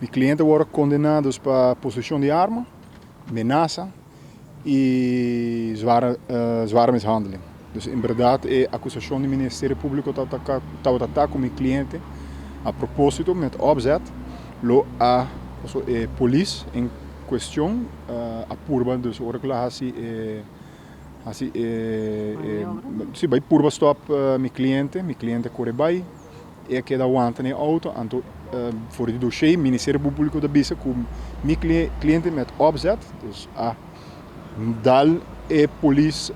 Mi cliente a wordo condena dus pa posicion di arma, menasa y zware mishandeling. Dus en berdad e acusacion di Ministerio Publico tabata ta cu mi cliente a proposito met opzet lo a paso e polis en cuestion a purba dus ora cu lo a haci e haci e si bay purba stop mi cliente, mi cliente a core bay. E a keda wanta na e auto, anto for di doshé Ministerio Públiko ta bisa ku mi kliente met opzet, dus a dal e polis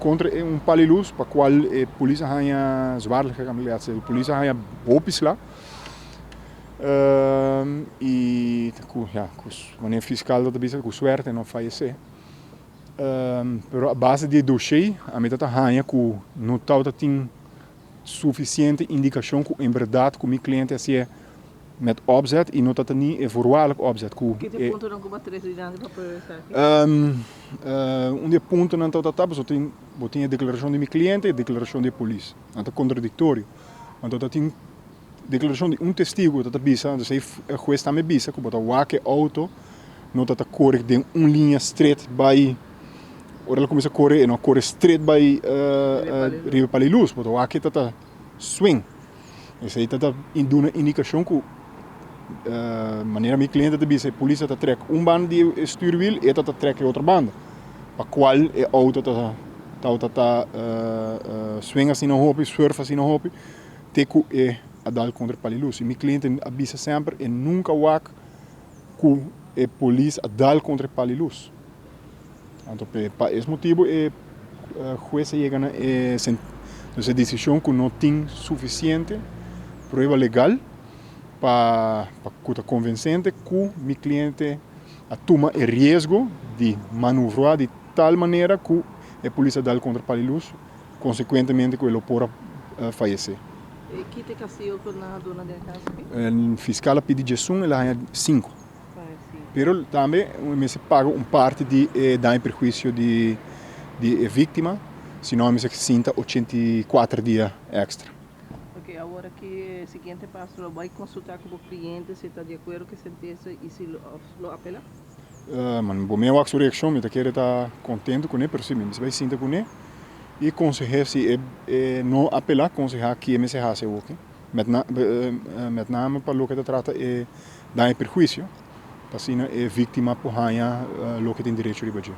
kontra e un pal di lus pa kual e polis a haña zwaar lichamelijk letsel, e polis a haña hopi sla i ku ya ku manera fiskal ta bisa ku suerte no fayesé. Pero a base di e doshé ami ta ta haña ku no tabata tin Sufisiente indikashon ku en bèrdat ku mi kliente a hasié met opzet i no ta ta ni e voorwaardelijk opzet ku Ki ta e puntonan ku bo a trese dilanti pa prueba esaki? Un di e puntonan tabata ta pasobra tin bo tin e deklarashon di mi kliente i e deklarashon di e polis. Nan ta kontradiktorio. Anto ta tin deklarashon di un testigu ku ta bisa, anto esei e hues tambe bisa ku bo ta wak e outo no ta ta kore den un liña stret bai Ora el a kuminsá kore, e no a kore stret bai riba pal di lus, bo ta wak e ta ta swing. Esei ta ta duna indikashon ku manera mi kliente ta bisa e polis a ta trèk un banda di e stuurwiel, e ta ta trèk e otro banda, pa kual e outo ta ta ta swing asina hopi, swerf asina hopi, te ku e a dal kontra e pal di lus. I mi kliente a bisa semper e nunka wak ku e polis a dal kontra e pal di lus. Anto pa es motibu e hues a yega na e dus e desishon ku no tin sufisiente prueba legal pa ku ta konvensente ku mi kliente a tuma e riesgo di manuvra di tal manera ku e polis a dal kontra pal di lus konsekuentemente ku e lo por a fayesé. Ki ta e kastigo ku nan a duna den e kaso aki? E fiskal a pidi diesun, el a haña sinku. Pero tambe mester paga un parti di e daño y perhuicio di e victima, si no mester sinta 84 dia extra. Ok, awor aki e siguiente paso lo bay consulta cu bo cliente si ta di acuerdo cu e sentencia y si lo apela? Man, bo mey a wak su reaccion, mi ta kere ta contento cune, pero si mi mester bay sinta cune y consehe si e no apela, conseha kie mester haci awoki. Met name pa loke ta trata e daño y perhuicio, pa asina e victima por haña loke tin derecho riba dje.